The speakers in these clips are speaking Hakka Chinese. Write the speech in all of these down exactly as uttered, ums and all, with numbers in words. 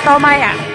燒麥啊！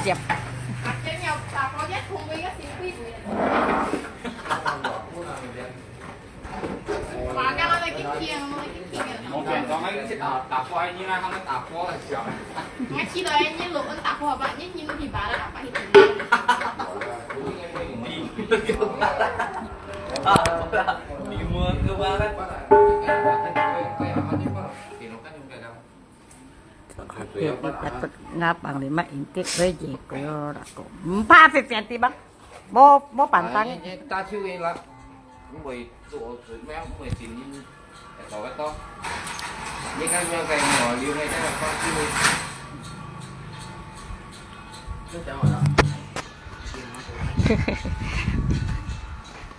接。Ngap ang lima intik ko ye ko la ko. Mpa pe pian ti bang. Mo mo pantang. Ai, ni, ni, ta chiu ni la. Mo i zuo zuo, mo mo i jin ni. Ai, zuo ke to. Ni kan mo kai mo, liu mo kai mo, ta chiu ni.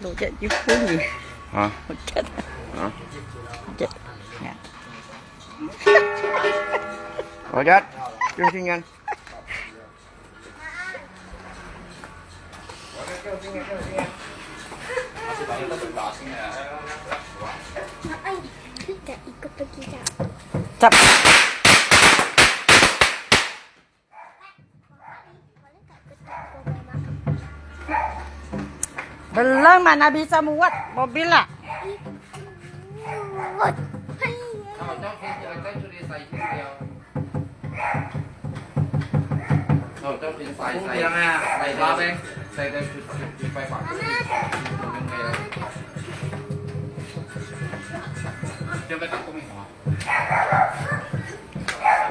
Lo jat yu fu ni. Hả? Lo jat. Hả? Lo jat. Lo jat. Yung sinyan. Ay, kita ikut pergi dah. Cap. Belum mana bisa muat mobil lah. Ikut. Hai.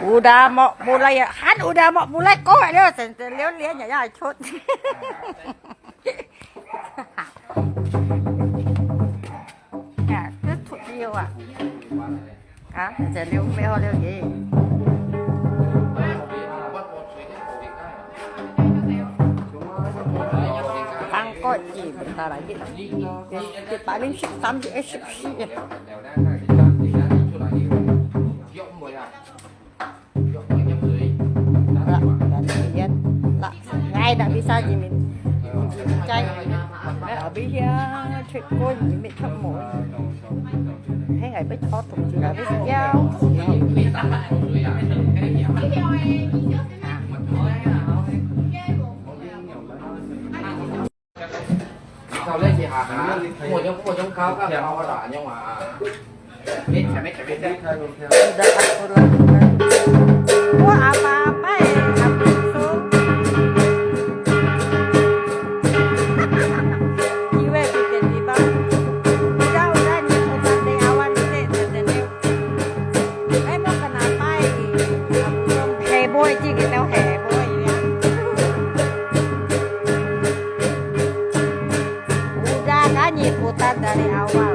烏達莫布萊啊，還烏達莫布萊，講話了，成成了了，日日出。啊，這出去啊。 啊，這溜咩好溜个。當個字，本來來个，一百零十三，一十四。啊，但係也，啦， Ngai dah bisa jimin. Cai. Ngai abis ya, cek ko jimin cek mo. Hei, ngai pe chot tuk ji abis ya. Udah aku lakukan. Wah, apa-apa eh, aku itu. Iwe bikin di bang. Udah, udah, ni udah di awan ni, ni, ni, ni. Eh, mau kenapa eh? Aku itu heboh aja gitu, heboh ya. Udah kan nyebutan dari awal.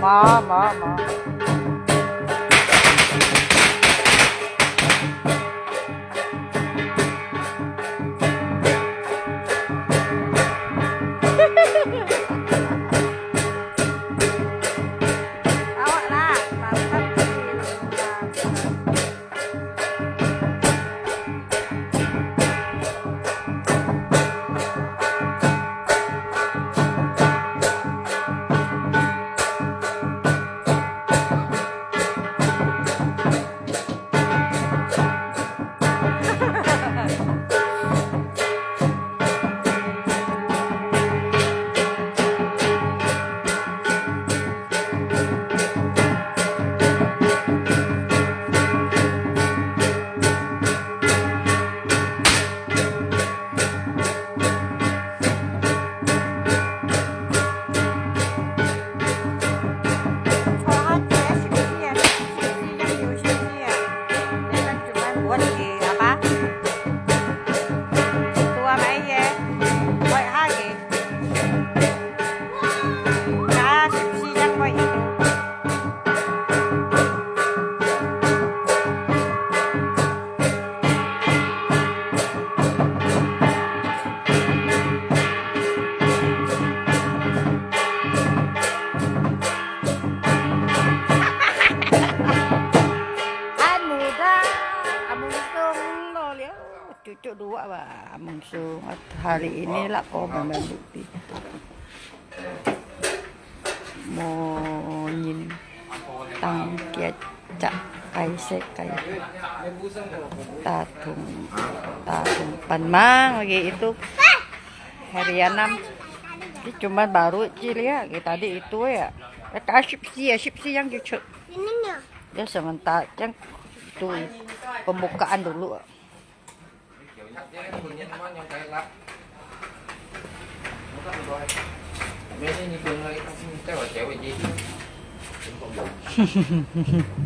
無，無，無。好啦，慢慢Anu dah, Amung Sung lo liau. Cucuk dua ba, Amung Sung. Hari ini lah ko memang bukti. Mo nyin tang kia cak kai se kai. Tatung, tatung pan mang lagi itu. Hari anam. Ini cuma baru cili ya, tadi itu ya. Kata sipsi ya, sipsi yang cucuk. Ininya. Ya sementara yang tu pembukaan dulu.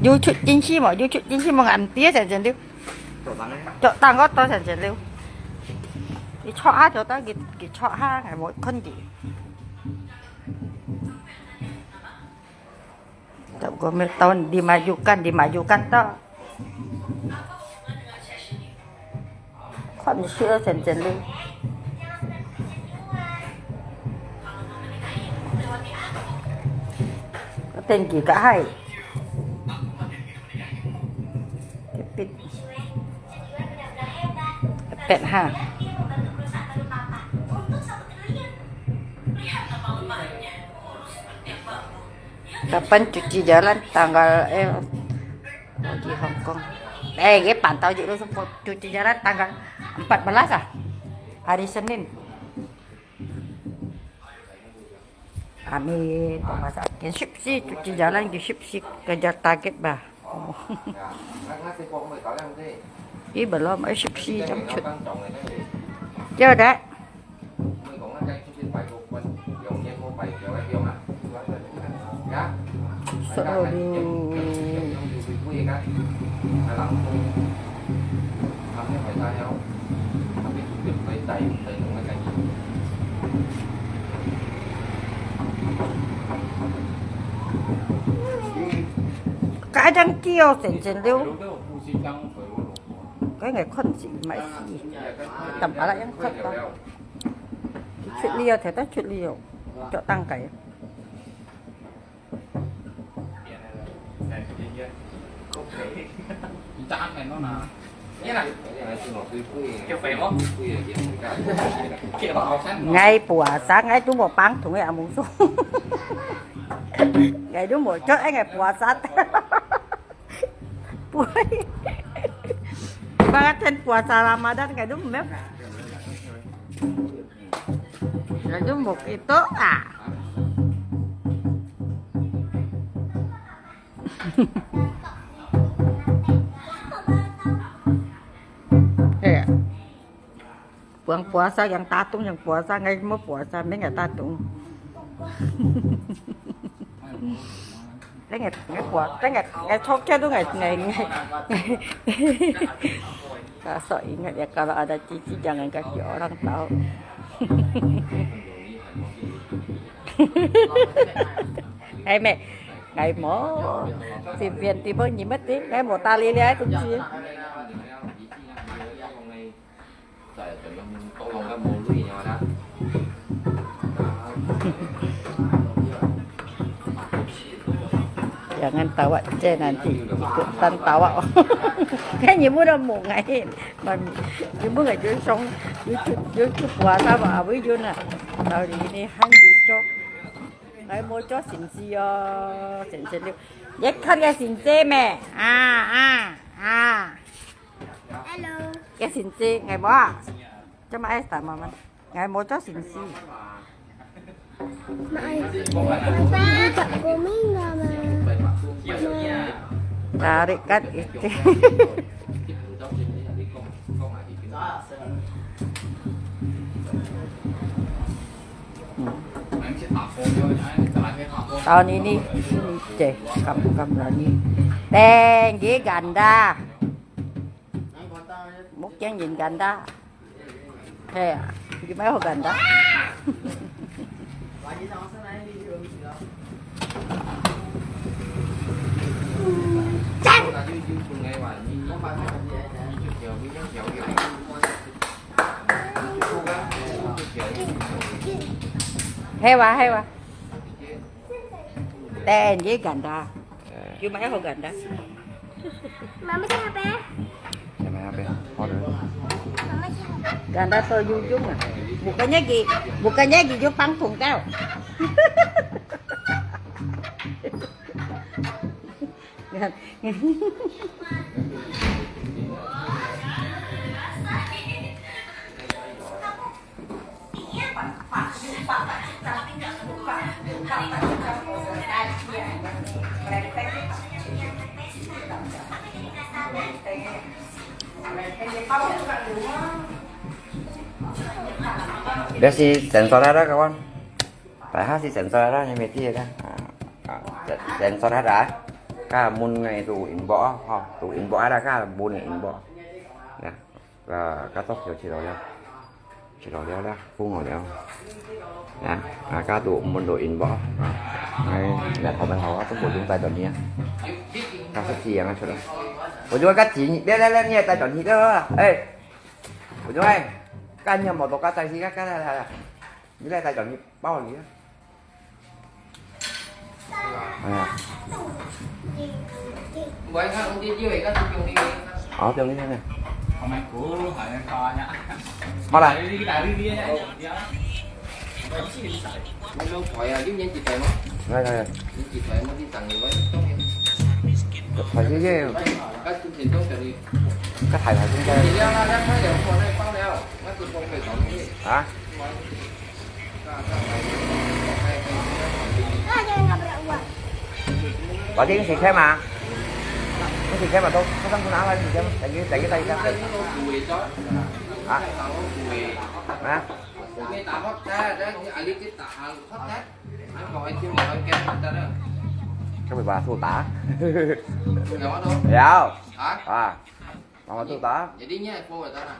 YouTube chính xác mà, YouTube chính xác mà ngắm tía sẵn sẵn đi. Chọn tăng có tôi sẵn sẵn đi. Đi chọn hát cho ta, đi, đi chọn hát, ngày một con đi. Tau ko me tau dimajukan, dimajukan tau. Khuat mi shui ơ chen chen liu. Tên gì cả hai. Cái pit. Pet ha. Kapan cuci jalan tanggal, eh, di Hong Kong? Eh, dia pantau je lu sempat cuci jalan tanggal empat belas ah. Hari Senin. Amin. Masa sipsi cuci jalan, sipsi kejar target bah. Ih, belum, eh, sipsi jam cut. Chưa đấy. Seru. Kadang kio sen sen liu. Cái ngày khôn gì mà gì. Tầm ở lại ăn khôn ta. Chuyện liêu thế ta chuyện liêu. Cho tăng cái. Ngày puasa, ngày tu mo pang thùng ya mung su. Ngày tu mo cho anh ngày puasa. Puai. Ibarat puasa Ramadan kayak dulu, Mem. Lalu mau itu ah. Eh. Buang puasa yang tatung, yang puasa ngai mo puasa, meng ngai tatung. Tengah, ngai puasa, tengah, ngai chok chok tu ngai, ngai, ngai. Kalau ingat ya, kalau ada cici jangan kasih orang tahu. Hai, Mek. ，𠊎無，隨便地方你乜知，𠊎無搭理這東西。Jangan tawa, Jen, nanti ikutan tawa. Kan你們都無愛，媽咪，你們愛就上YouTube，YouTube 啊，啥吧，會有呢。到底你還有做，還無做心事哦，真是的。你看這心事咩？啊啊啊！Hello。這心事，愛無啊？做麼愛打媽媽？ 𠊎無做心事。Tarik kat itu. 到你呢，姐，kam kam lagi. Teng, ganda. Mungkin ganda. He, gimana ho ganda? Hewa, hewa. Ten, ye ganda. Gimana ho ganda? Mama siapa? Siapa, siapa? Order. Mama siapa? Ganda to yujung ah. Bukannya gi, bukannya gi jo pangtung tau. Đó si sensor đó đó các bạn. Tại ha si sensor đó, em mesti ya kan. Ah, ah, sensor ada. Ka mun ngai tu inbox ah, ha, tu inbox ada ka mun inbox. Nah, ka ka tok yo chilo ya. Chilo ya lah, phung yo ya. Nah, ah, ka tu mun tu inbox. Ah, ngai nè thau men thau, tu bu yung tai don ni. Ka sa chi yang chilo. Wo yung ka chi, le le le ni tai don ni le. Eh. Wo yung ai. Ka ni mo to ka tai si ka ka la la la. Ni le tai don ni bao ni. À. Ủa, trong đi nè. Mà là. Đây, đây. Phải chứ chứ. Cái thầy thầy cũng chơi. Hả? Bảo Tiên xịt thêm mà. Không xịt thêm mà tôi, tôi không拿来xịt thêm. Tại vì, tại vì, tại vì sao? Hả? Hả? Cái bị bà thua tả. Hiểu. À. Mà mà thua tả.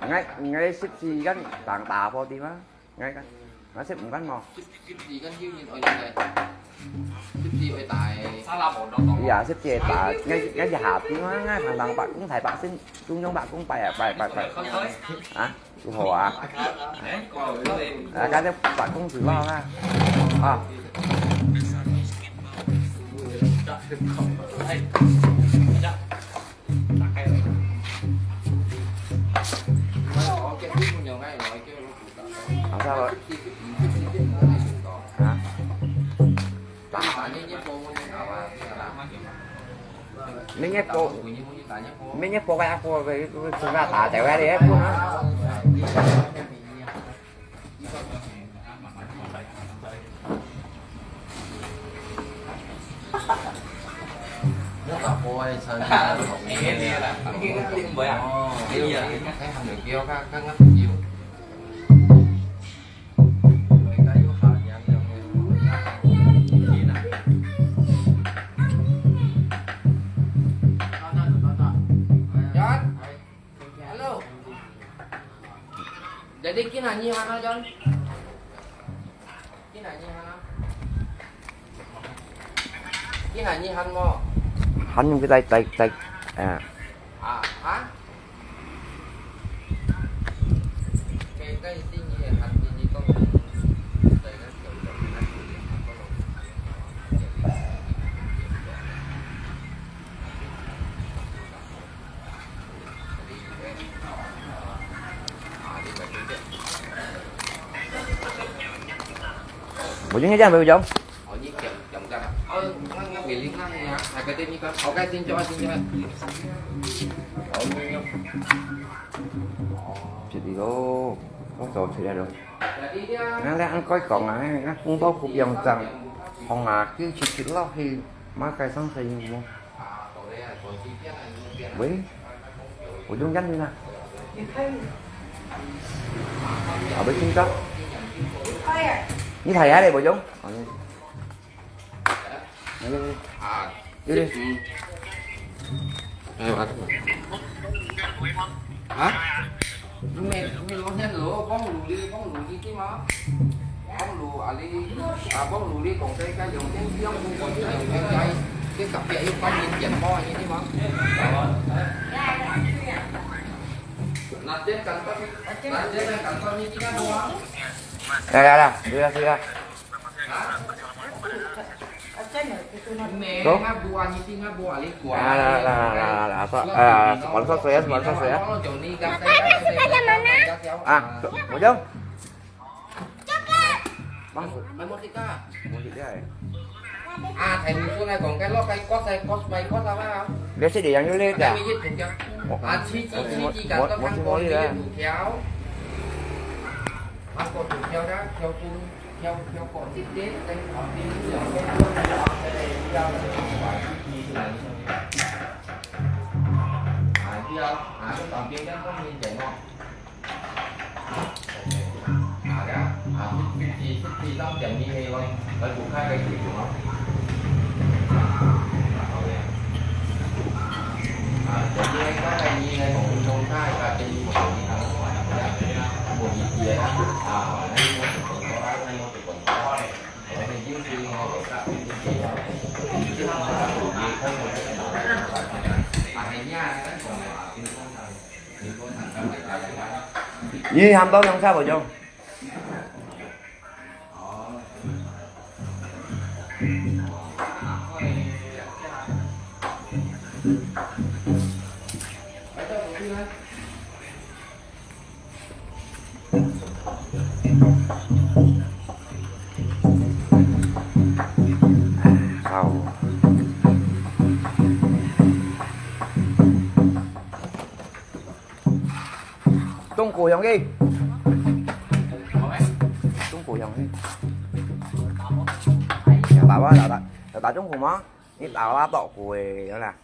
Ngay, ngay xếp xì gắn tảng tả vô đi mà. Ngay kan. Nó xếp cũng gắn mò. Xếp gì gắn hiu nhìn ở trên này. Xếp gì ở tại. Dạ, xếp gì tại. Ngay, ngay giờ hạp chứ nó, ngay thằng thằng bạn cũng thầy bạn xin, chung chung bạn cũng bài à, bài, bài, bài. Hả? Chú Hồ à? À, cái đó bạn cũng thử lo ha. À. Không sao rồi. Hả? Mấy nhát cô, mấy nhát cô cái áo cô về, về, về, ra tả chạy qua đi, cô nói. Nước lọc của ơi, sao đi lọc của ơi? Ồ, cái hầm được kêu các, các ngắt chịu. Người ta vô họ nhắn cho người ta. John. Hello. Jadi kin hanyi hana John. Kin hanyi hana. 你喊你喊么？喊你个在在在，啊。啊啊！我今天这样没有讲。 哦，你讲讲讲啊。哦，那那别人那呀，那个对你讲，好，该先讲啊，先讲啊。哦，这里咯，我走起来了。那你按该讲啊，那红包不用张，红啊，就去去落去，马街上可以吗？喂，我用样的啦。好，不清楚。你睇下嘞，我用。好嘞。 啊，有点。嗯。哎，我啊？没，没老天子，帮努力，帮努力，对吗？帮努啊，你啊，帮努力，讲这个两千两百块，这个别又帮你点么，你对吗？那这感觉，那这感觉你这个么？来来来，对呀对呀。 Tuh. Lah, lah, lah, lah, lah, lah. So, eh, sponsor saya, sponsor saya. Ah, Bojong. Bang, musik dia, eh. 啊，提唔出來講，該落該角，該角，該角啊嘛。你識得樣有力㗎？啊，七支，七支，敢做看過你个股票？看過股票的，跳出。 你喊到兩隻無用。好。中國樣个。中國樣个。爸爸老大，老大中國嗎？你爸爸到過个，有啦。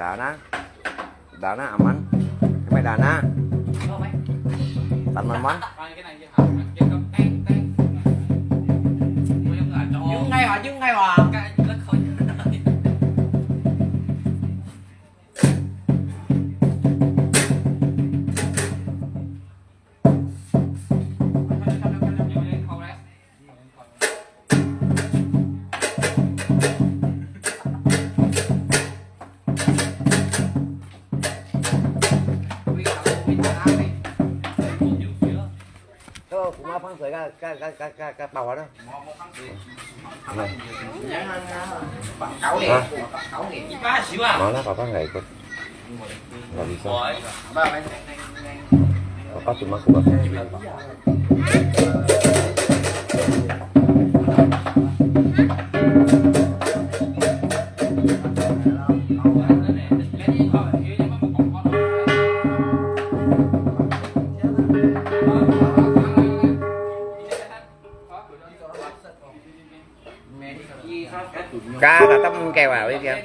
Dah na. Dah na, aman. Kami dah na. Tan man man. Ơ, cũng mau phang sới cả, cả, cả, cả, cả, cả bảo đó. Hả? Mau nó có phang sới. Nggak bisa. Apa cuma kuat? Cá là tấm keo à, bây giờ.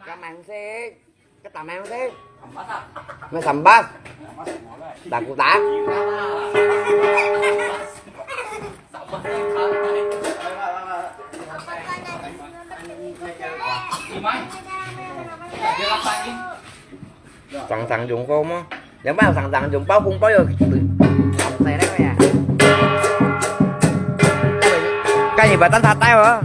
Các bạn xem. Cái tà mèo thế. Mày sắm bát. Đá cú đá. Sẵn sàng dùng không á? Nếu mà sẵn sàng dùng bao, không bao giờ sắm xe đấy mày à? Cái gì mà tao thật tay hả?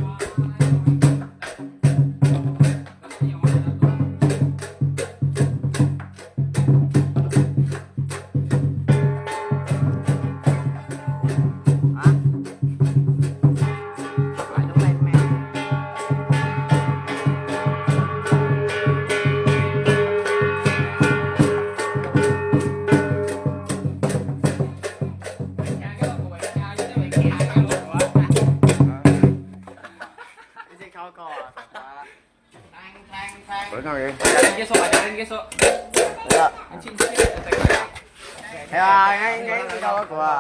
Ủa, sao vậy? Anh kết thúc rồi, anh kết thúc. Được rồi. Anh xin tiếp. Thế à, anh, anh, anh, anh đâu có của.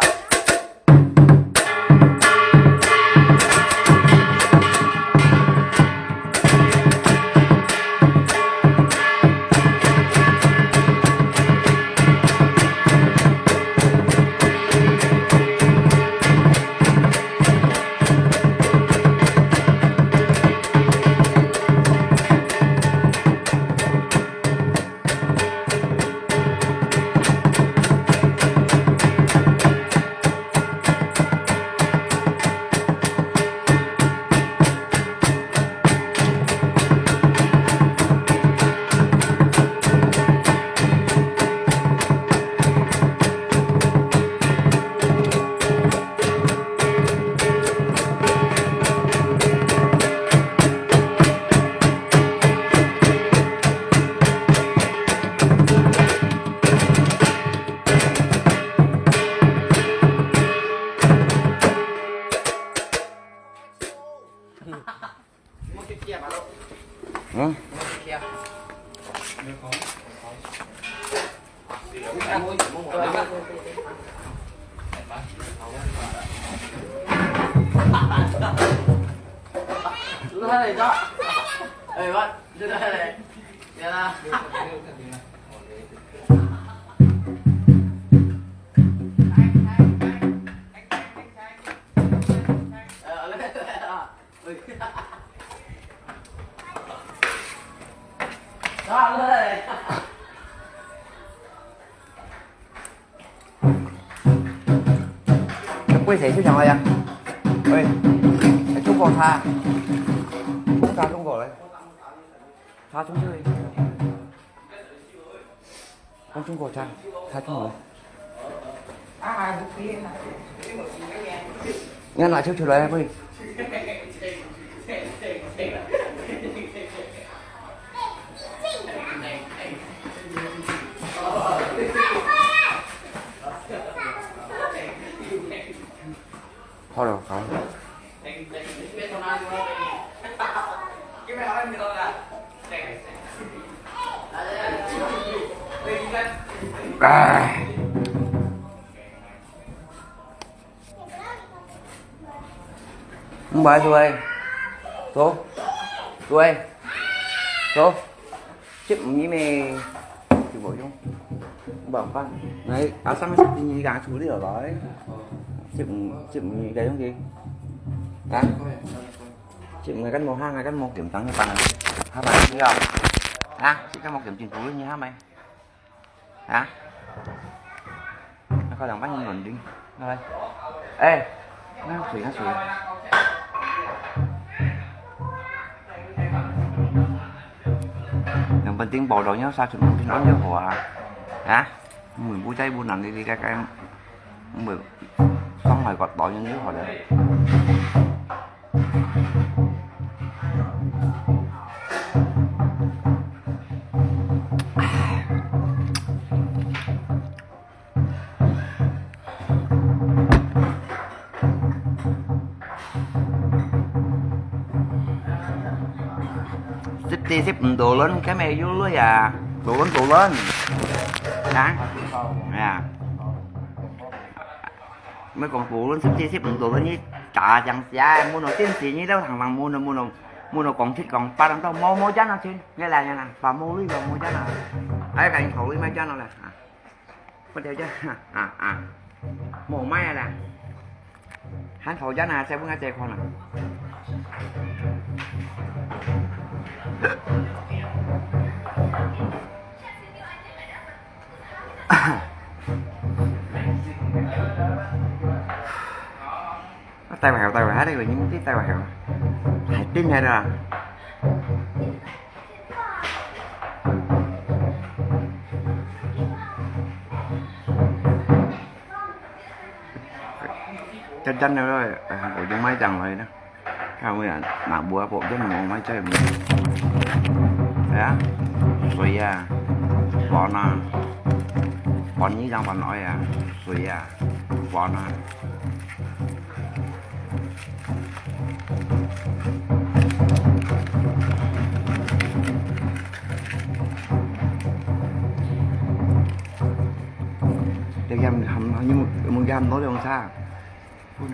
Hả? Quay xe siêu chẳng ai à? Ê, Trung Quốc xa. Không xa Trung Quốc đấy. Xa Trung Quốc đi. Con Trung Quốc xa, xa Trung Quốc. Nghe nói chiêu chiêu đấy, quên. Thôi rồi, thôi. À. Không phải tôi. Tôi. Tôi. Tôi. Xếp một cái này. Thì bộ chung. Bảo con. Này, áo xanh xếp thì nhìn gà chủ đi ở đó. Xếp, xếp một cái giống gì? Hả? Xếp một cái cán bộ, hai cái cán bộ kiểm toán như bạn này. Hai bạn đi không? Hả? Xếp cán bộ kiểm toán như hai mày. Hả? Nó coi lòng bánh ổn định. Nó đây. Ê, nó sủi, nó sủi. Lòng bánh tính bò đỏ nhớ sao chúng mình nói nhớ hổ à? Hả? Mình bu cháy bu nặng đi đi cái cái mình không phải gọt đỏ nhớ nhớ hổ đấy. 四十五度輪，該咩有鐳啊？度輪度輪，啊？啊？ Mày còn tù luôn sắp chia sếp tù luôn như cả chẳng xia, mua nó tiên sĩ như đâu thằng thằng mua nó mua nó mua nó còn thịt còn ba đằng tao mua mua chán nó chứ, nghe là nhà nè, bà mua lui bà mua chán nó, ấy cái thầu lui mấy chán nó là, à, có theo chứ, à à, mua máy là, hán thầu chán là xe bún cái xe con à. Tài khoản, tài khoản hát đây là những cái tài khoản hãy tin hay là chân chân nữa rồi, à, của chúng máy chẳng rồi đó. Kau ya, nak buat apa je mau mai cai. Ya, suy ya, buat na, buat ni jangan buat nak ya, suy ya, buat na. Dia kan ham, ham ni mungkin ham no dia orang sah. Pun.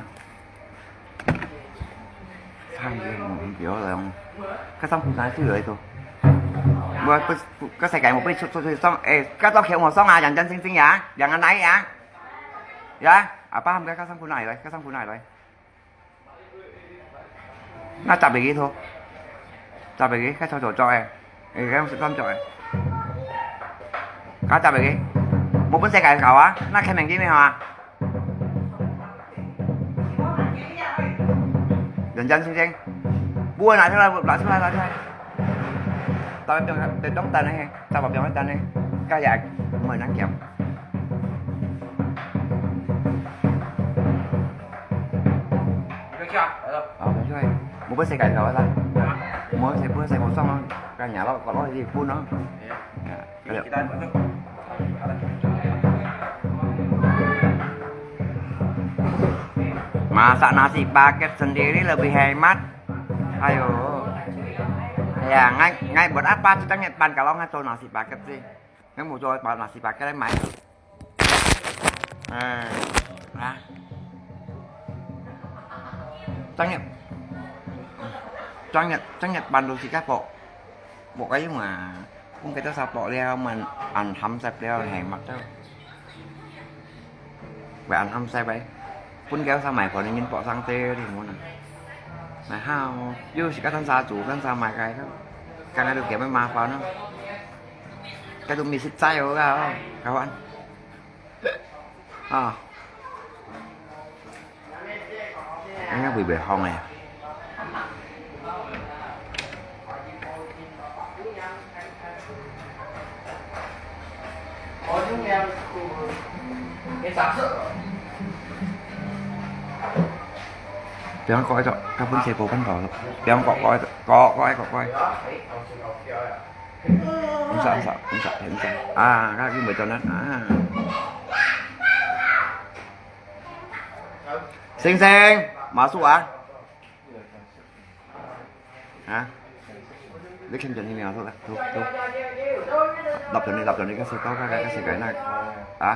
Sang dia mungkin dia orang. Kau sang pun sana sih itu. Buat kau saya kayak mau pergi song, eh, kau tahu kayak mau song ah, jangan jangan sing sing ya, jangan naik ya. Ya, apa ham kau sang pun naik lah, kau sang pun naik lah. Nó chụp được thôi. Chụp được, cái sao chụp cho em. Ê, cái không sự tâm cho em. Có chụp được. Một bánh xe cải khẩu á, nó khai mạng game hả? Dần dần xinh xinh. Bua lại thôi, lại thôi, lại thôi. Tao đóng, tao đóng tên này, tao vào đóng tên này. Cái gì? Mời nó kiểm. Ờ, được rồi. Một bữa xe cải rồi sao? Một bữa xe, bữa xe một xong rồi. Cái nhà đó, còn đó thì phun nó. Dạ. Cái được. Masak nasi paket sendiri lebih hemat. Ayo. Ya, ngai, ngai buat apa kita ngai pan kalau ngai tahu nasi paket sih. Ngai mau jual nasi paket mai. À, à. Trắng Nhật, trắng Nhật, trắng Nhật Bản đồ xịt cát bộ. Bộ cái mà không cái tao sao bộ leo mà ăn thăm sạch leo hẹn mặt tao. Vậy ăn thăm sạch vậy. Phun kéo sao mày còn nhìn bộ sang tê đi muốn à. Mày hao, yêu xịt cát thân xa chủ, thân xa mày cái đó. Cái này được kéo mới mà phao nó. Cái tụi mình xịt chay rồi, các bạn. À. Anh nhắc bị bể hông này. Để con coi cho, các phun xe vô văn phòng. Để con coi, coi, coi, coi, coi, coi. Không sao, không sao, không sao, không sao. À, các cái mười cho nó. À. Xinh xinh, mà xua à? Hả? Lấy khăn cho nên là thôi, thôi, thôi. Đọc cho nên, đọc cho nên các xe có, các, các xe cái này. Hả? Ờ.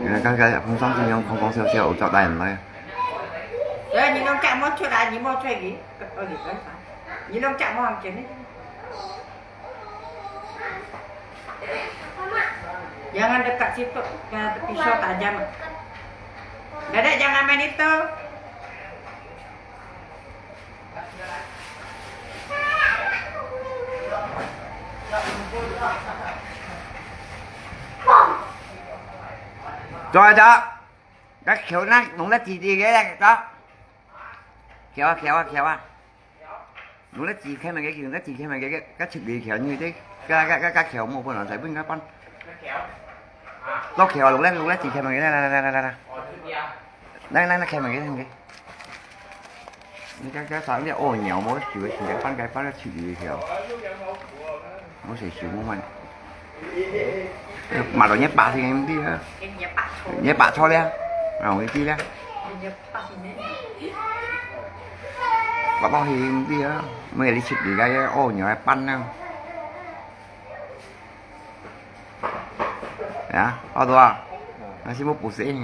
Ờ, cái, cái, không sao, không, không sao, sao, sao, đại人來。Ờ, 你弄這樣摸出來，你摸出來，你，呃，你幹啥？你弄這樣摸上去呢？Jangan dekat situ, eh, pisau tajam. Dedek, jangan main itu. Cho cho. Các kiểu nó cũng rất chi chi cái đó. Kiểu kiểu kiểu à. Nó rất chi khai mà cái kiểu rất chi khai mà cái cái chụp đi kiểu như thế. Cái cái cái cái kiểu một phần nó thấy bên các con. Nó kiểu nó rất nó rất chi khai mà cái này này này này này. Này này này khai mà cái này. Cái cái cái sao cái ô nhiều một cái chữ cái chữ cái con cái con nó chụp đi kiểu. Nó sẽ chụp một mình. Mà nó nhét bạc thì em đi hả? Nhét bạc thôi đấy. 啊，我知啦。我落去毋知啊，每日你出去个屙尿个班啊。啊，屙到啊？啊，是無補水。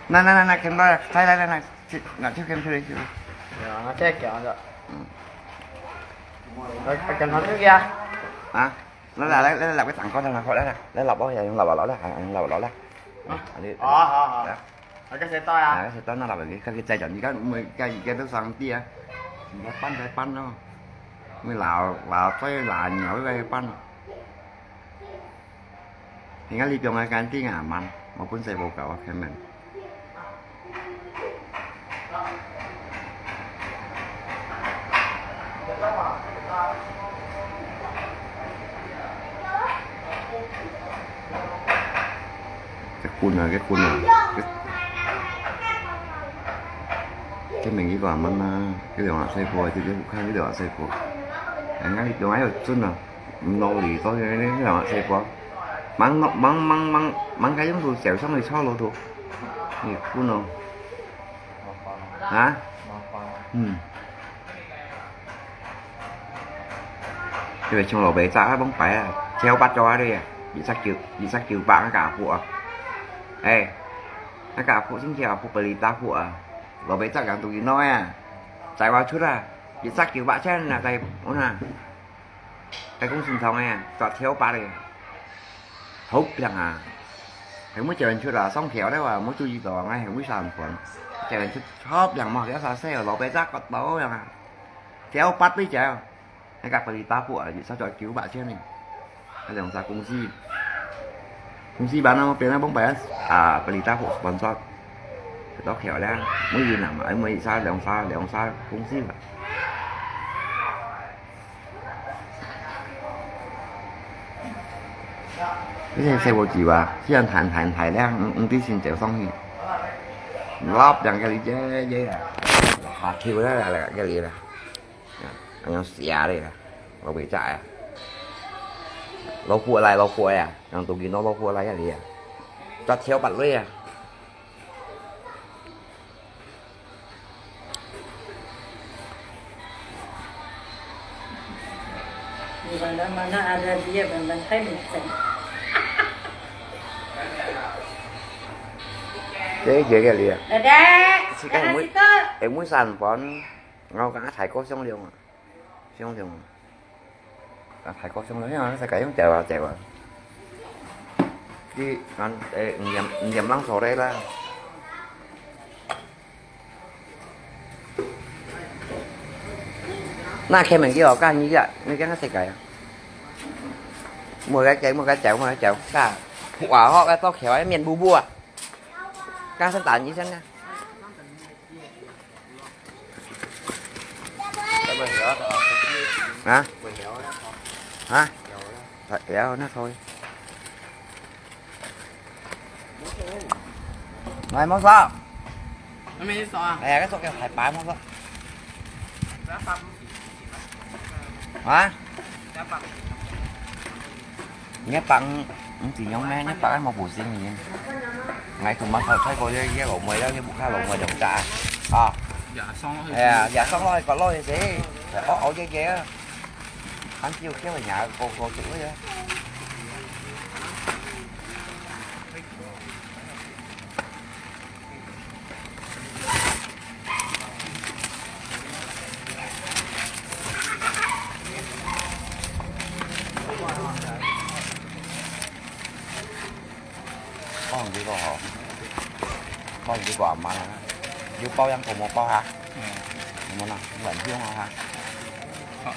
Nah, nah, nah, nah, camera, 來，來，來，來，去，拿去camera去。啊，這樣講的。嗯。我，我跟他這樣。啊？ 來來來來來，個長高長高來來來，來老包下，用老包老來，用老包老來。啊，你，好好好。來。我這些到呀。啊，這到那老包，你看佢再講，你看每個一個都上帝啊，你看搬才搬咯，你老老再老鳥再搬咯。你看你中間乾淨啊，慢，我本身無搞啊，開門。 結棍啊，結棍啊！這，這名字講麼啊？這兩下細個，這，這看這兩下細個。哎，你兩下有準啊？ 毋努力，所以你兩下細個。吂吂吂吂吂該用途小上去抄路途。你不能。啊？嗯。因為像老爸早啊，往擺啊，挑八做啊，你啊，二十九，二十九八那個阿婆啊。哎，那個阿婆，真正阿婆，beli tahu啊。老爸早講到幾耐啊，在外出啊，二十九八千啊，在屋下。 該公司堂个，做挑八个，好靚啊！係每朝晨出啊，上橋了啊，無注意到，𠊎係每三盤，朝晨出好靚嘛，有啥事哦，老爸早割到樣啊，挑八對朝，那個beli tahu啊，一隻做九八千呢，那兩隻公司，公司bán啊，邊那幫擺啊，啊，beli tahu sponsor，到橋了，每一人嘛，每一隻兩隻兩隻公司吧。 你這細個子吧，雖然彈彈彈咧，毋毋知先走上去，落兩個哩，耶耶啊，下跳啦啦啦，個哩啦，啊，恁樣射咧啦，老尾仔啊，老虎來老虎啊，讓東西拿老虎來個哩啊，抓跳拔類啊。 Di mana-mana ada dia, memang hai mungkin. 這一節个哩啊。Dadek, 自家會，jangan situ. 會會散飯，我講啊，大哥商量啊，商量啊。 啊，大哥兄弟，你看，世界用走啊走啊。你，咱，誒，五點，五點鐘坐咧啦。那開門去哦，幹一下，你看世界啊。莫該走，莫該走，莫該走，幹，哇，好，該到橋，面霧霧啊。剛才打一聲啊。 啊？啊？哎呀，那thôi。來，毛嫂。那邊去耍啊？哎呀，該手給我拍白，毛嫂。啊？ 你一百五，毋知樣咩？一百五無補先嘅。𠊎同媽頭菜過，這這老妹啦，這屋下老妹兩隻啊。啊。也上落去。哎呀，也上落去，過落去先。哦，哦，這這啊。還叫叫人家過過去个。 放這個吼，放這個阿媽啦，有保養過無保哈？嗯。有無啦？有很用啊哈。好的。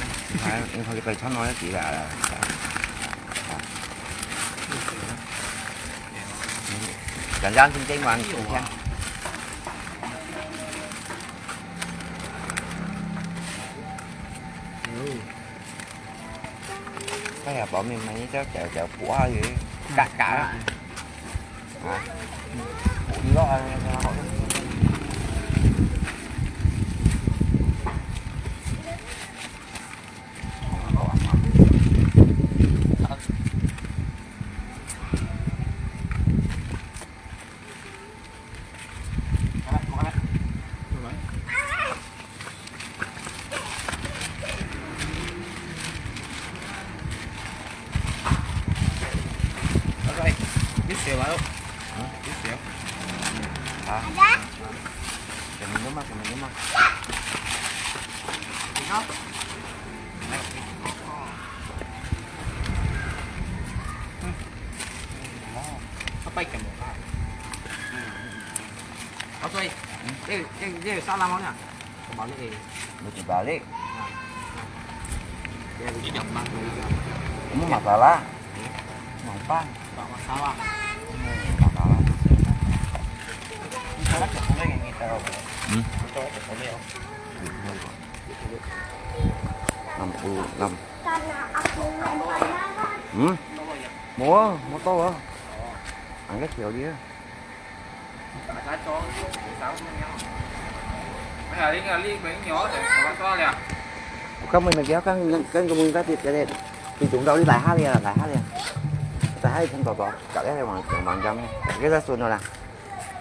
你看，你看，你可以穿到一起来了。啊。讲讲今天玩，今天。哎呀，包面买一条条条布啊，有嘎嘎啊。啊，布料啊，那个好。Hah? Kami naman, kami naman. Apa ikan mo ka? Asoy, eh, eh, eh, salam mo na. Kembali eh. Mau terbalik. Nah. Dia ada ikan bang, ada ikan. Kamu masalah? Mampang. Tak masalah. Hmm, masalah. Kita tak boleh yang kita. Hmm? Kita tak boleh. Năm mươi lăm. Hmm? Mua, mua tô à? Ăn cái kiểu gì á? Có mình mà kéo căng, căng của mình ra thì, thì, thì chúng ta đi tại hát đi à, tại hát đi à. Tại hát thì không có, có. Cả cái này mà, mà ăn căng này. Cái ra xuống rồi nè.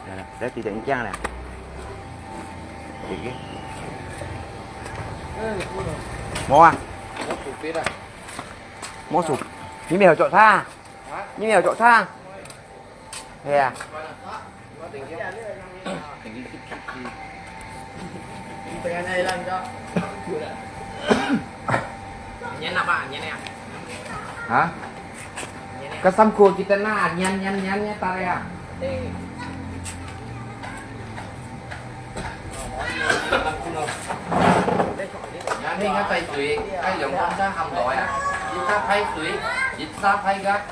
Nè, nè, cái thì tỉnh căng nè. Thì cái. Mua à? Mua sụp. Hả? Mua sụp. Hả? Thế à? Hả? Cái sắm cua kita na, nhăn, nhăn, nhăn, nhăn, ta đây à? Nhăn đi, nhăn tay suối, cái dòng con sa hầm đói à? Ít sa phay suối, ít sa phay gắt.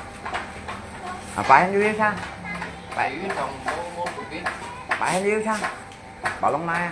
À, phải anh yêu sao? Phải. Phải. Phải anh yêu sao? Bảo lòng này à?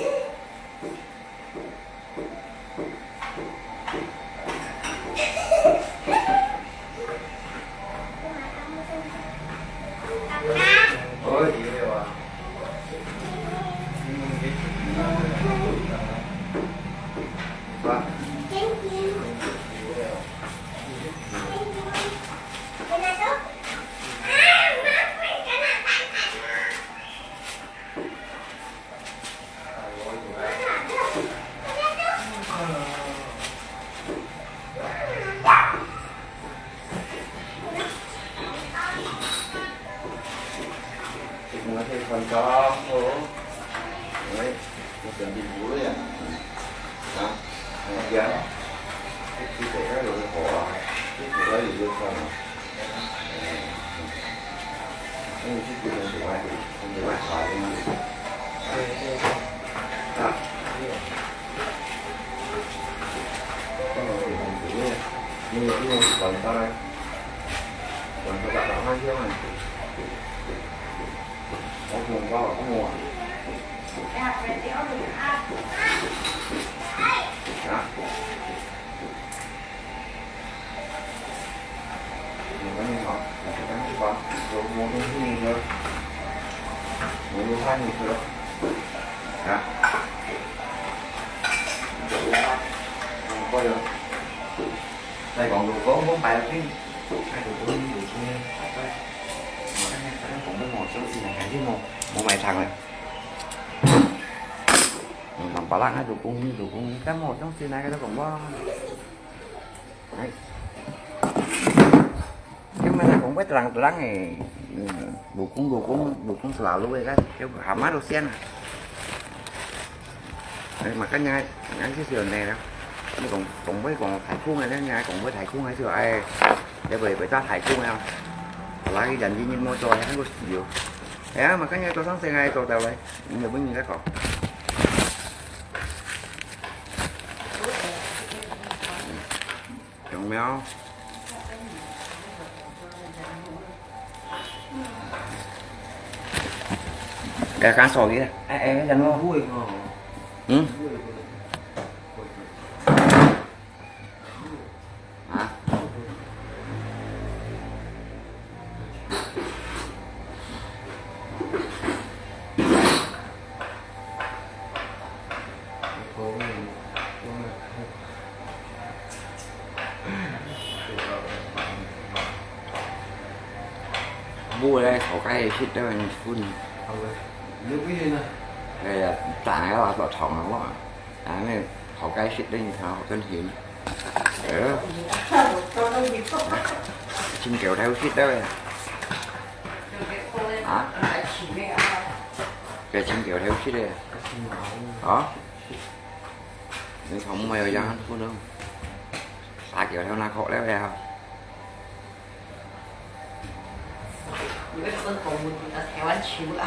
你不累啊？啊？哎呀，这这个有的好啊，这个有的好啊。哎，嗯。那你去不能喜欢，你喜欢啥东西？对，对，对。啊？没有。这个有点不累啊。你有，你有管他嘞？管他咋打麻将啊？我不知道，我。啊？ 再講，如果我擺定，哎，如果你有錢，哎，我看看，反正講不好，相信還是無，無買糖了。嗯，nampak lah, dukung ni, dukung ni. Kan mau tong sini, kan mau. Ai. Kan mana kong buat terang-terang eh. Hmm, dukung, dukung, dukung selalu eh kan. Dia hama tu sian. Ai, makanya, makanya sih sih ni lah. Ni kong, kong buat kong thai kung eh, ni kong buat thai kung eh sih ai. Dia boleh, boleh thai kung eh. Lagi janji ni mau tu, kan kau setuju. Ya, makanya tu sang sengai tu tahu eh. Ini pun ni lah kau. Chồng mèo. Cái cá sò kia. Ê, ê, cái chân nó. Vui không? Ừ? Hả? Mua đây, khẩu cái shit đó anh phun. Cái, à, tặng cái là tỏ thòng lắm á. À, này, khẩu cái shit đấy, thằng học tân hiến. Ờ. Chim kéo theo shit đó. Hả? Cái chim kéo theo shit đấy. Hả? Nếu không mày ở giang ăn phun đâu. Xả kéo theo nà khó lắm vậy hả? 你个分公文就在台湾求啦。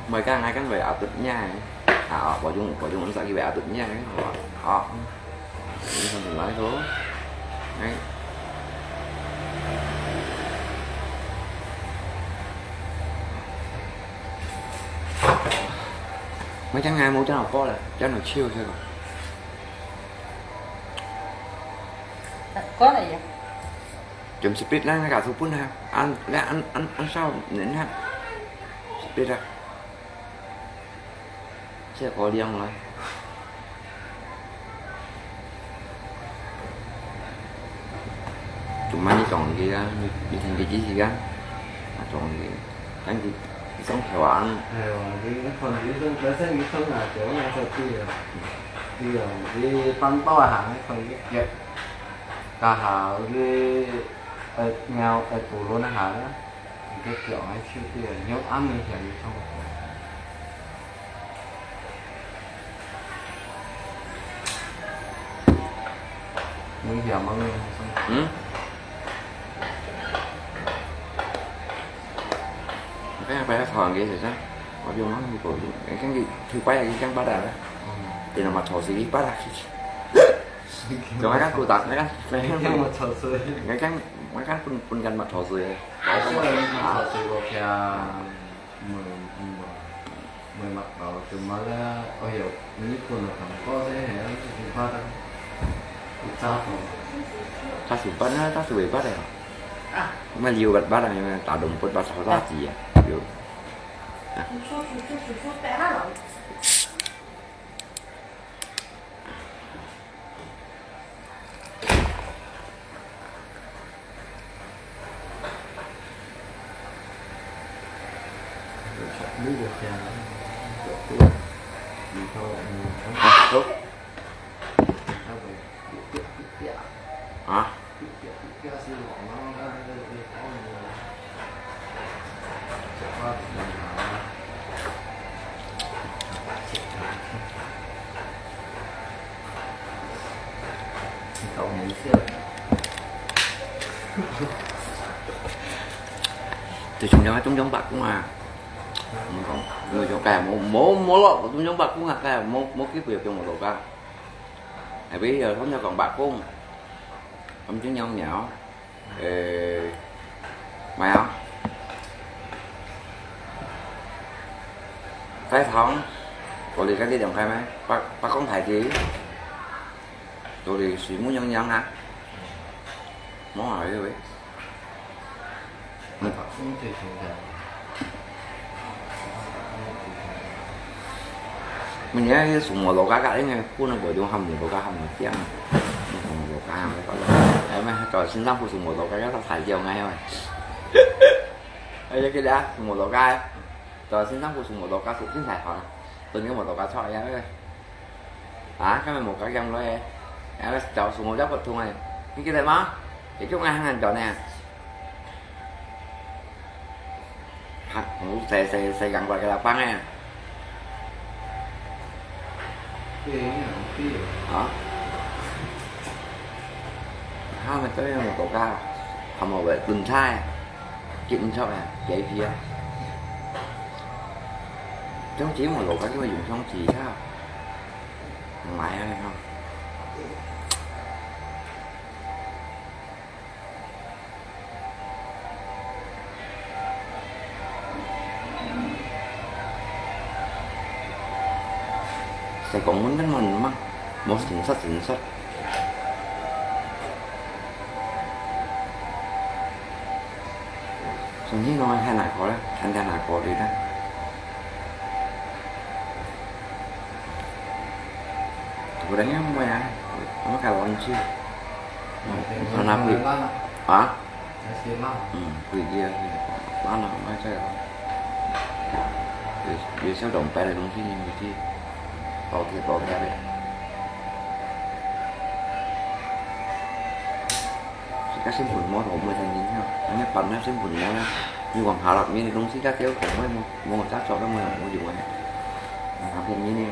Mày kan ai kan phải áp lực nha. À, ờ, bỏ chung, bỏ chung ăn sao phải áp lực nha. Ờ. Ờ. Ini sambil live tuh. Này. Mày chẳng ai mua cho nó có là cho nó chill thôi. Có này vậy? Chấm split lah, ngay cả số phút ha. Ăn, lẽ ăn, ăn, ăn sao nên ha. Split lah. Sẽ có đi ăn lại. Tụi mày đi chọn cái, à, đi, đi thành cái gì gì á. À, chọn cái, cái gì, cái sống theo ăn. Ờ, cái, cái phần cái sống, cái sống, cái sống là kiểu là sao kia. Bây giờ cái bánh bao hàng, cái phần cái, cái, cả hàng cái, ờ, nghèo, ờ, tủ luôn hàng á. Cái kiểu này siêu tiêu, nhớ ăn mình hiểm trong. Nguy hiểm mà mình không. Ừ? Cái phải thò cái gì chứ? Có điều mắc như cổ, cái, cái gì, thứ bay là cái căng bắt đầu đó. Ừ. Thì nó mà thò gì bắt đầu. Cho mấy cái cô tặc, mấy cái, mấy cái, cái mà thò gì. Mấy cái, mấy cái phun, phun căng mà thò gì. Cái mà thò gì của kia, mười, mười, mười mặt đó, chúng nó là, ôi hiểu, như phun là không có thế hệ, chúng ta đang, chúng ta không. Ta sửa bắt á, ta sửa bắt à? À. Mà liều bắt bắt à, ta đồng bột bắt sao ra gì à? Liều. À. Hả? Hả? 對，中央，中央罷工啊！毋講，毋講，該無，無，無咯，中央罷工啊，該無，無機會用無落架。下尾又通常講罷工，咁中央苗，誒，買啊！該糖，我哋該啲兩塊咩？八，八公台紙，我哋水木娘娘啊，無啊，喂。 嗯。明年去送摩托車，因為不能我就喊摩托車，喊我讲，送摩托车，喊我讲，哎，没，到新山湖送摩托车，要他抬轿，哎呀，哎，这个啊，送摩托车，到新山湖送摩托车，送进菜行，等个摩托车出来，哎。 啊，今日無加減落去，啊，就送我只不通个，你記得嗎？你叫我喊人做呢？哈，我細細細人過个老板哎。對，你很對。啊？他們這邊有多高？他們會輪胎，緊出來，給皮啊。相機無落架，因為用相機哈。 買啊，你看。細講問等問嘛，無誠實誠實。 上去喏，還難過啦，看見難過的啦。有人要買啊，我看玩具。嗯，看那贵啊？嗯，贵的啊，那那买这个。有有小两百的东西，你去包贴包贴的。 自家先分我同我先人哈，人家搬那先分我啦。你往下了，明天东西该丢同我么，么我再找到我我就买。啊，便宜呢。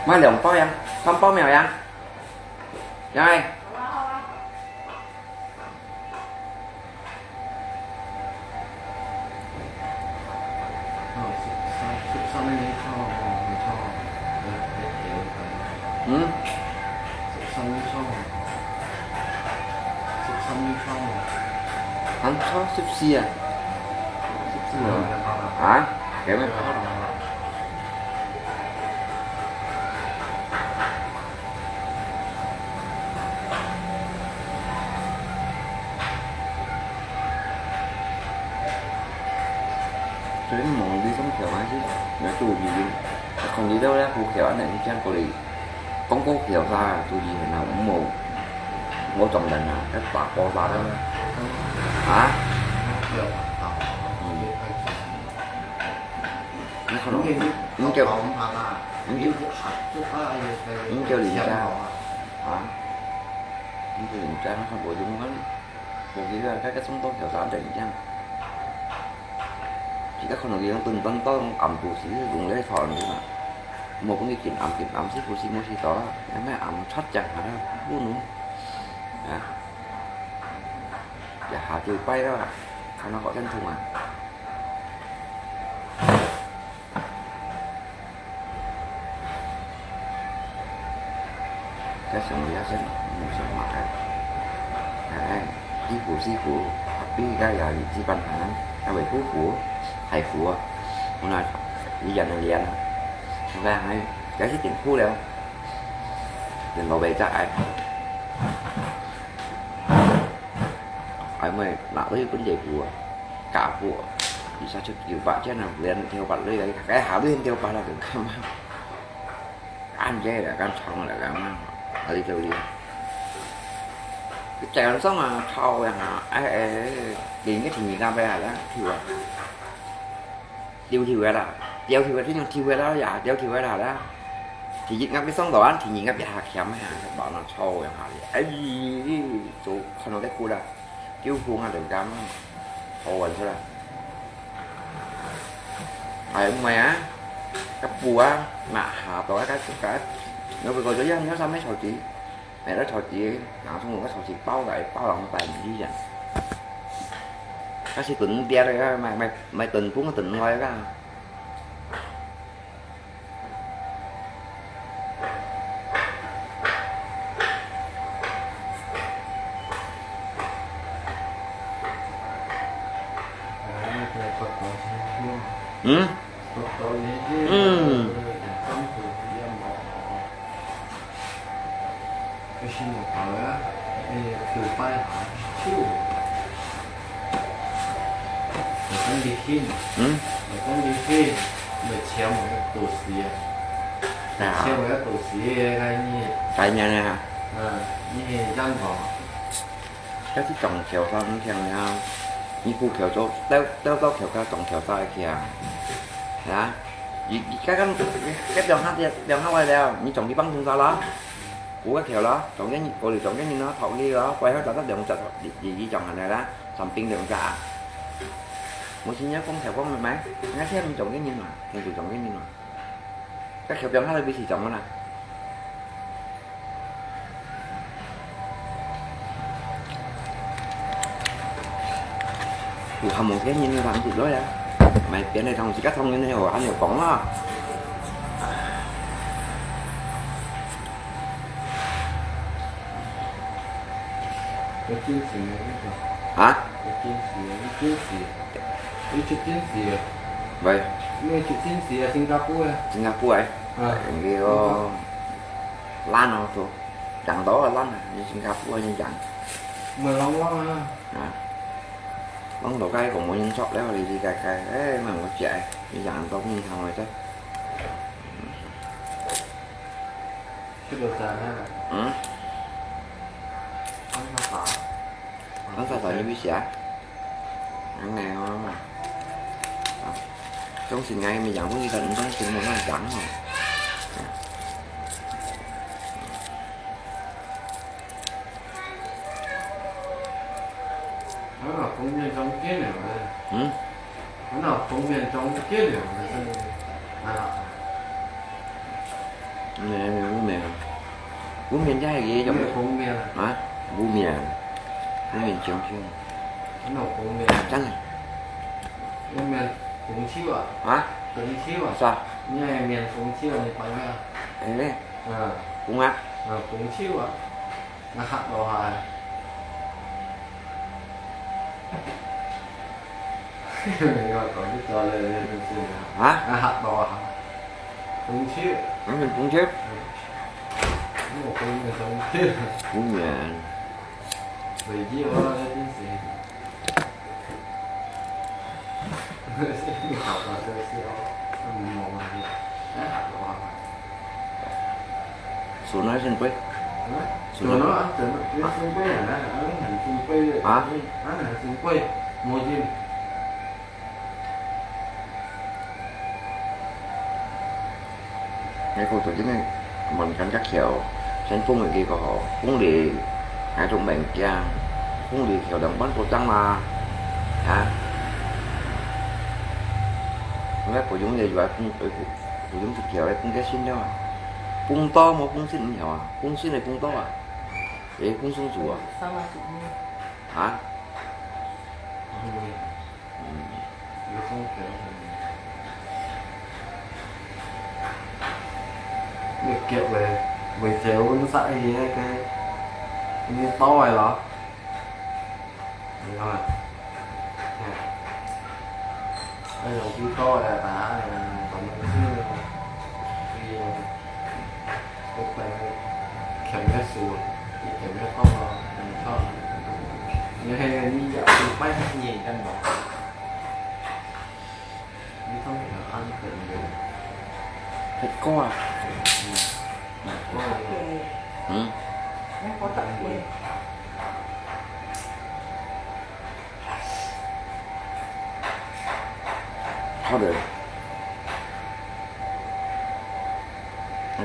买两包呀，三包没有呀？来。 嗯？還差十四啊？十四啊？啊？有沒有？ 所以望你種橋還係，若做已經，看你兜咧，護橋恁樣，你將過來，講過橋啥，注意係哪，無，無撞人啊，該打波啥个，啊？嗯。 你看咯，你叫，你叫，你叫人家，啊？你叫人家，你看無用啊，無佢个，該个送到橋上等一樣。自家看到佢用燈燈到暗部時，用來放你嘛。無講佢緊暗緊暗，是不是無事到啦？因為暗出正下啦，不能，啊？一下就壞了啦，看到好像痛啊。 該想要先，嗯，想買个。哎，一股是股，比个也有基本盘，还会股股，还股啊。我那一样的连啊，我讲还，该是顶股了，等老板再来。哎，我拿回本地股啊。 價股，二十七九八千啊，連條八類个，該下尾條八啦，就咁啊，咁樣啦，咁長啦，咁啊，哪裡都有。佢正常啊，炒呀，哎哎，連个天天咁樣啦，跳啊，跳跳个啦，跳跳个，天天跳个啦呀，跳跳个啦啦，第一鴨一上到岸，第二鴨一下鉗啊，食飽了，臭樣下哩。哎，做看到該骨啦，丟空啊，流感啊，好玩出來。哎，毋係啊，該補啊，那下到該該該，你會覺得樣，你上面手機，買了手機，拿出我个手機包來，包了擺你一樣。該是燉鱉个，買買買燉飯燉來个。 嗯？嗯。 嗯？啊。該係撞橋上，你聽啊，你扶橋做，兜兜到橋下撞橋下去啊，啊？你你剛剛該兩下兩下歪了，你撞去放鬆下啦。 過个橋咯，中間人，過了中間人咯，頭里咯，過後打到兩隻，二二二種下來啦，三兵兩隻啊。無先要講橋講咩咩，人家先中間人嘛，先做中間人嘛。該橋邊下來比試中个啦。 有項目个人你看出來啊，買邊个同事个同人个，我還有講啊。有近視个那個。啊？有近視个，有近視个，有出近視个。喂。因為出近視个，新加坡个。新加坡个。啊。那個爛哦，都。 人多个人啊，你新加坡人人。毋係人人啊。啊，人多个講無人做了，你你个个，哎，蠻好食个，你人多你看我这。去到山啊。嗯？安啥啥？安啥啥你不写啊？ 恁樣哦。啊，相信𠊎个乜樣，本身个毋相信，無哪樣哦。啊，封面中間了，嗯？啊，封面中間了，啊。 咩咩，烏面啊。烏面就係佢種。咩封面啊？啊？烏面。烏面長長。哪有封面啊？真个。烏面紅球啊？啊？紅球啊？係啊。你係面紅球啊？你講咩啊？係咩？嗯。紅啊？嗯，紅球啊。 𠊎嚇到下。你講講你做了，你真係啊。啊？𠊎嚇到下。紅球。嗯，紅球。嗯。我紅的紅球。烏面。飛機啊，那真是。 Suna sing kuê. Hả? Suna. Suna, ah, suna, sing kuê hả? Anh hẳn sing kuê. Hả? Anh hẳn sing kuê. Mua gì? Ngay cô tổ chức này, mình cắn các kiểu, tránh phung người kia có hổ, phung đi, hai trụ mệnh kia, phung đi kiểu đồng bắn cô tăng mà, hả? Ngay cô Dũng này vừa phung, cô, cô Dũng thực kiểu đấy, phung cái xin đâu à? Phung to mà phung xin không hiểu à? Phung xin này phung to à? Ê, phung xuống chùa à? Sao mà chụp như? Hả? Không. 你夾个，會走，你煞去該个，你刀个咯。你看，哎，用最刀个打，哎，咱们是，是。 Kèm cái sùn, kèm cái tóc rồi, kèm cái tóc. Như thế này, đi dạo thì phải hết nhẹ chân rồi. Đi không thể ăn được. Thịt kho à? Ừ. Thịt kho. Ừ. Nó có tận quyền. Thôi được. Nó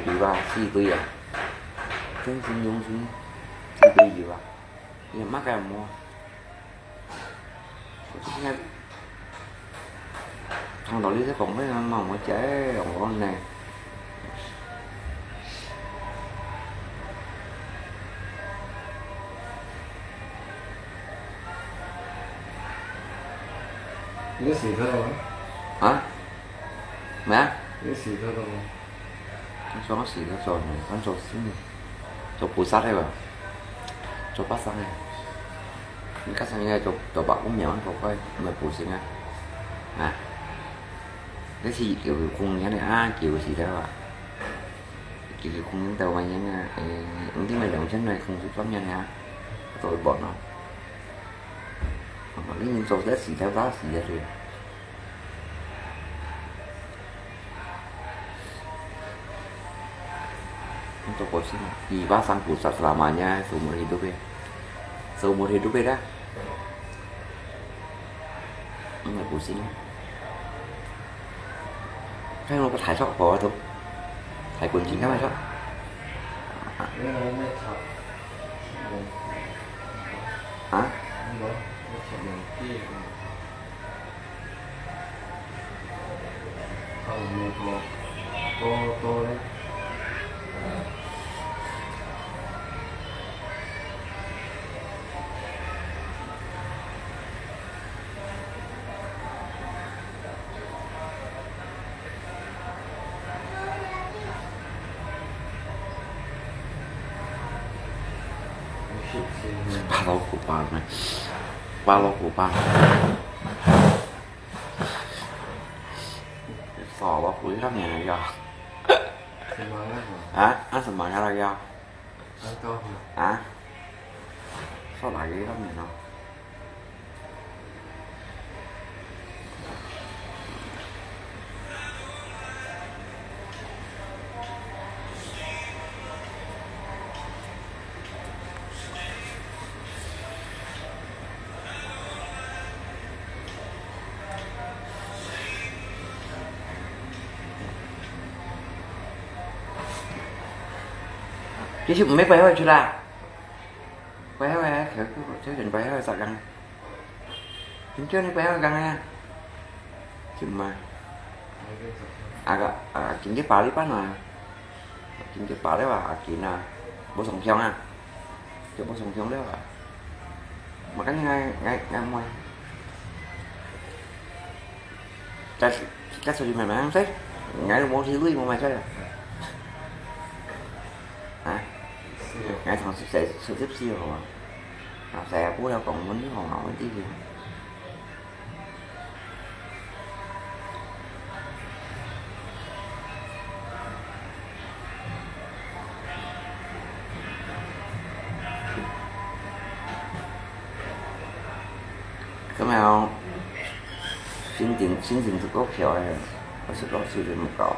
有啊，四堆啊，真心用心，四堆有啊，你麼个無啊？我就現在聽到你在講，我想問我姐，我講呢。 你个洗头了嗎？啊？咩啊？你个洗头了嗎？你想我洗頭做咩？我做生意，做菩薩个吧，做八仙个。你加上个做，做白姑娘，做怪，毋係菩薩啊。啊？你是有空个啊，叫洗头啊？ 其實空間都還行啊，誒，毋知買兩千來空出專業啊，做一半咯。哦，你做得時就打時啊，對。你做過去嘛？Iba sangku selama-nya seumur hidup ya. Seumur hidup ya dah. Ini pusing. 看我不抬手，我都抬滚进干嘛去？啊？ 巴老虎巴呢？巴老虎巴。少了回上面了呀。什么那个？啊？那什么呀？那个？啊？上哪个上面呢？ 其實毋係背後出啦，背後个，佢，佢，佢背後个啥人？ 今朝你背後講个啊？就毋係。啊个，啊，今朝巴黎班啊。今朝巴黎啊，阿金啊，無上香啊。就無上香了啊。Makanya ngai, ngai, ngai muai. Cak, cak sudah memang sih. Ngai mau si lui mau macam ya. Hah? Ngai thằng sếp, sếp, sếp siêu hả? Thằng sếp bố tao còn muốn đi hòm áo đi kìa. 今日心情，心情就夠好个，我是講心情毋夠。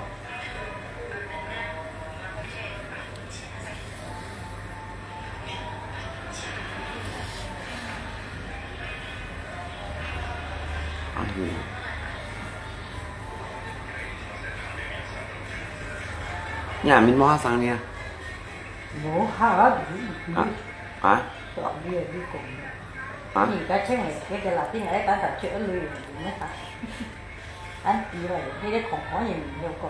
你阿明無學生呢？無學啊，啊？啊？啊？你該請个，該個老弟來單單去二樓有沒有？ 恁知咧，你咧看看人有講。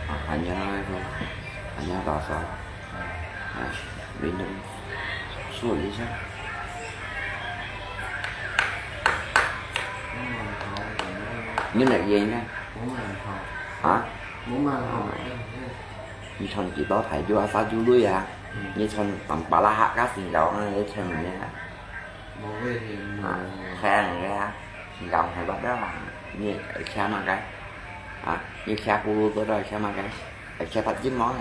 啊，恁樣來說，恁樣打算，啊，你能說一下？你來演呢？啊？你穿幾多台就啊，殺就累啊？你穿當巴拉哈，加新高啊，你穿咩啊？ 啊，係啊，你啊，你講係吧？你愛吃麼个？啊，你吃咕嚕多多，吃麼个？愛吃白金毛啊？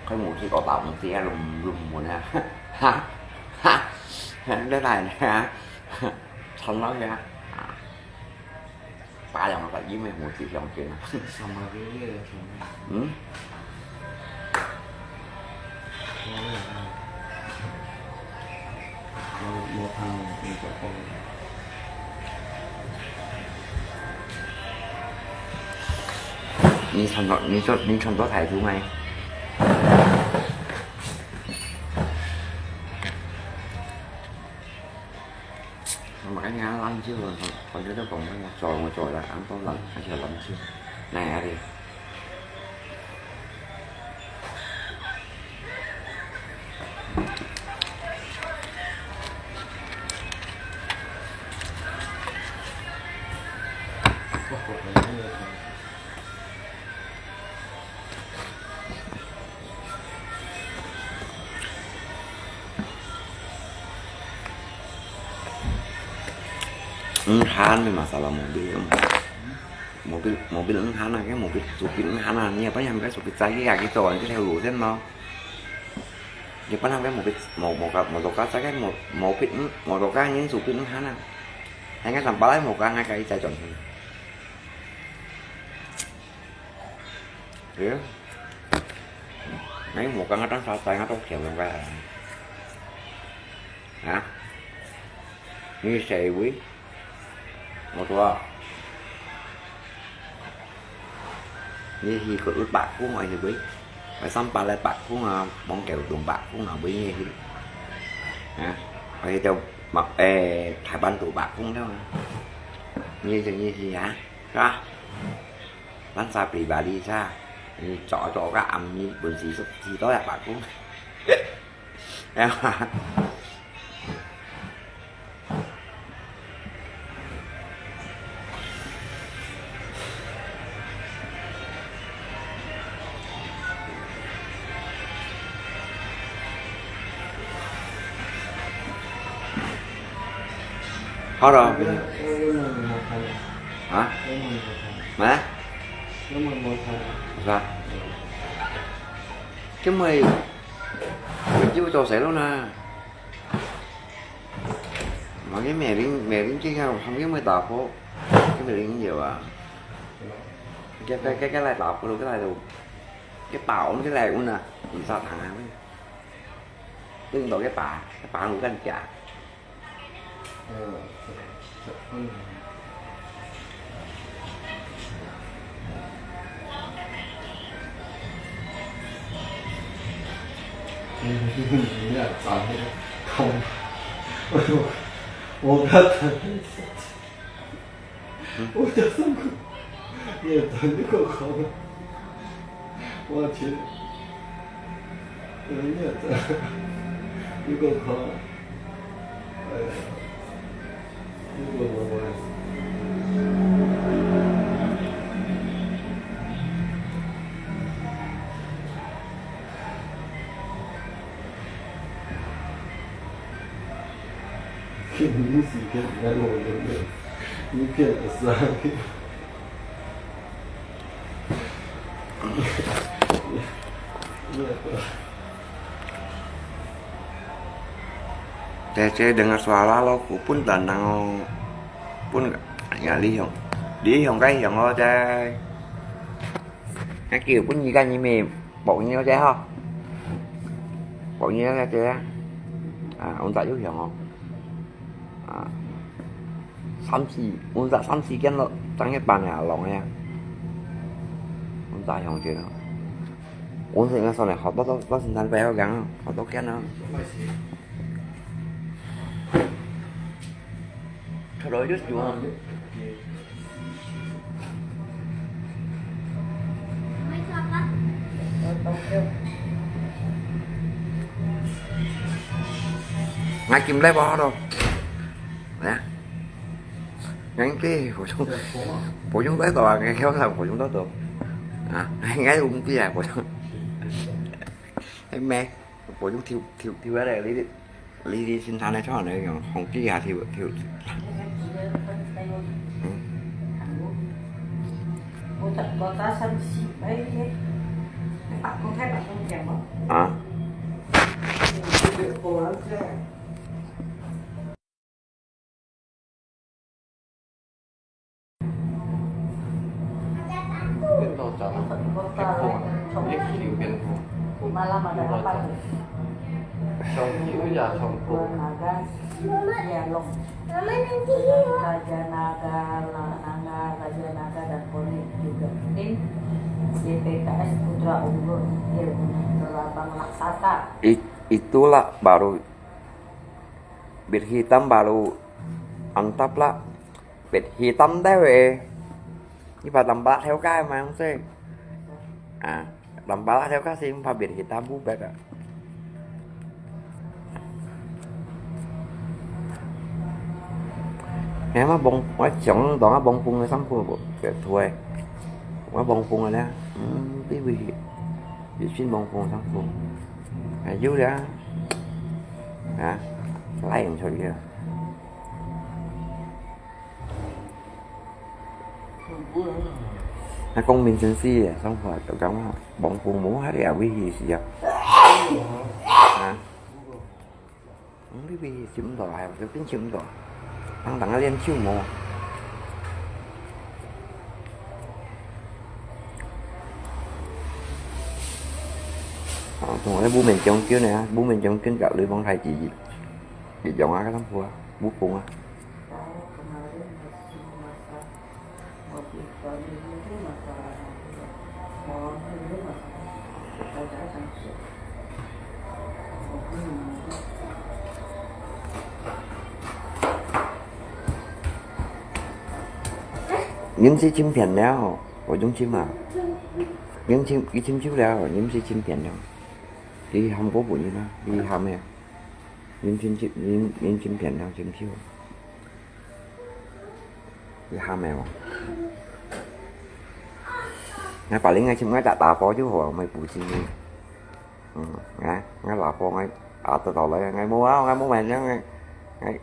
開門去搞大門子啊，攏，攏門啊！哈，哈，你來了啊！穿落去啊！啊！ 巴掌个音樂模式上去啊。嗯？你穿到，你穿，你穿到太重哎。Makanya lanjut, lanjut tu kong, lanjut, lanjut, lanjut, lanjut. Nah, hari. 嗯，喊你masalah mobil，mobil，mobil 很喊啊，个 mobil supir 很喊啊，你也不然个 supir 在个啊，去做，你这条路线咯。你不然个 mobil，mo，motor，motor 在个 mo，mobil，motor 个 supir 很喊啊，还个上巴来 motor 还可以再转去。 Iya. Ngai motor ngatang sasai ngatang siang nang kaya. Ha? Ni sewi. Motor. Ni hi ko u pak kung ai hi wi. Ai sam pa lai pak kung a, mong keu dong pak kung a wi ni hi. Ha? Ai teu mak eh Thái Lan tu pak kung teu. Ni se ni hi ha. Ka. Lan sa pribadi sa. Ni cho cho ka am ni pun si suk si to ya pak kung. Ya. Hả rồi? Hả? Hả? Sao? Chứ mày, mày chưa cho sẻ luôn nè. Mà cái mẹ Linh, mẹ Linh kia không, không biết mày tao phố. Cái mẹ Linh nhiều à. Cái, cái, cái, cái này tao phố, cái này tao. Cái bảo cái này cũng nè, mình sao thằng nào ấy. Đừng đổ cái bà, cái bà ngủ canh chả. Không. 我，我刚才 我就辛苦，你也真有够好。我天，哎呀，这有够好。哎呀，有够好玩。肯定是跟人家落人的。 你骗了三个。Cai, cai, dengar suara lo, ku pun tandang, pun, ya, Li Hiong. Li Hiong kai Hiong lo, cai. Ngai kiu pun nyi kan nyi me, bok nyi lo, cai, ha. Bok nyi lo, cai, cai. Ah, ung tak yu Hiong lo. Ah. Samsi, ung tak samsi kian lo, tang ye pan ya, long ya. Ung tak hiong kian lo. Ung sing ngan son le, hot to, to, to sin tan pe ho gang, hot to kian lo. Thot lo yus yu ha. Ngai kim lai bo do. Nè. Ngai ki, bổ sung, bổ sung tới tòa, ngai kéo là bổ sung tới tòa. À, ngai, ngai uống bia, bổ sung. Em mẹ, bổ sung thiếu, thiếu, thiếu cái này, đi, đi, đi, đi, xin than này cho nó, không, không, cái gì thiếu, thiếu. Ừ. Ủa, thật có tá sân si mấy cái. Bạn không thấy bạn không thèm không? À. Ủa, lắm chứ. Biết lo chả lắm. Cái khô này, biết khi biến khô. Biết lo chả. Trong khi bây giờ trong khô. Raja Naga, Raja Naga dan Konek juga. Ini It, itulah baru bit hitam baru mantap lah. Bit hitam deh weh. Ini pada tampak theo kai mang sih. Ah, tampak theo kai sih pada bit hitam bu bit ah. Em, mà bông, mà chống đó mà bông phung cái sắm phung của cái thôi. Mà bông phung này, ừ, đi vì, vì xin bông phung sắm phung. Cái dữ đấy, hả? Lấy anh thôi kìa. Nó công minh chân si à, xong rồi cậu cậu bông phung mũ hết đi à, vì gì gì à? Hả? Ví dụ chim đỏ hay là tính chim đỏ. Tăng tăng lên chim mù. Ờ, tụi nó bố mình chống kiến này, bố mình chống kiến cả lưới bóng thai chỉ gì. Bị chống á, cái thằng Phú á, bố Phùng á. Nhiêm si chim phiền đéo, có dung chim à? Nhiêm chim, cái chim chiu đéo, nhiêm si chim phiền đéo. Đi hâm có bụi như nó, đi hâm nè. Nhiêm chim chim, nhiêm, nhiêm chim phiền đéo, chim chiu. Ngai ha mèo. Ngai pà lính ngai chim ngai chả tá pó chứ hổ mày bù chim đi. Ừ, ngai, ngai lá pó ngai, à, tao tao lấy ngai mua, ngai mua mày ngai, ngai, ngai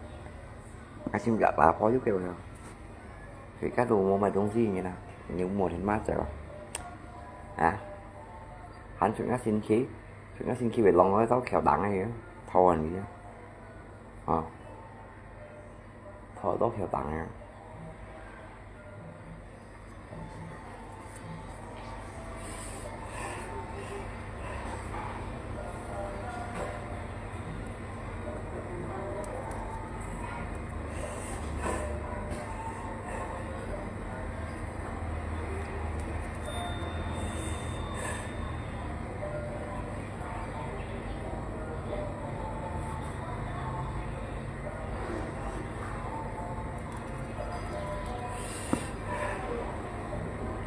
chim chả tá pó chứ kêu nè. Thì các đồ mua mày đông gì như nào? Những mua đến mát rồi. À, Hàn Quốc nó xin khi, Quốc nó xin khi về lòng nó tao khéo đắng này, thâu hẳn gì. Ờ. Thâu tao khéo đắng này.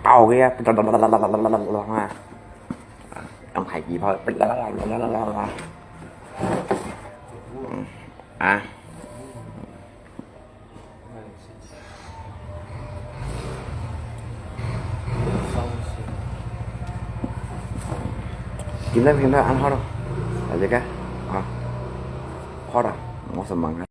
Tao kia, tao phải gì thôi. À. Kimna kimna ăn hot không? Là gì cái? À. Hot à? Món sắm măng.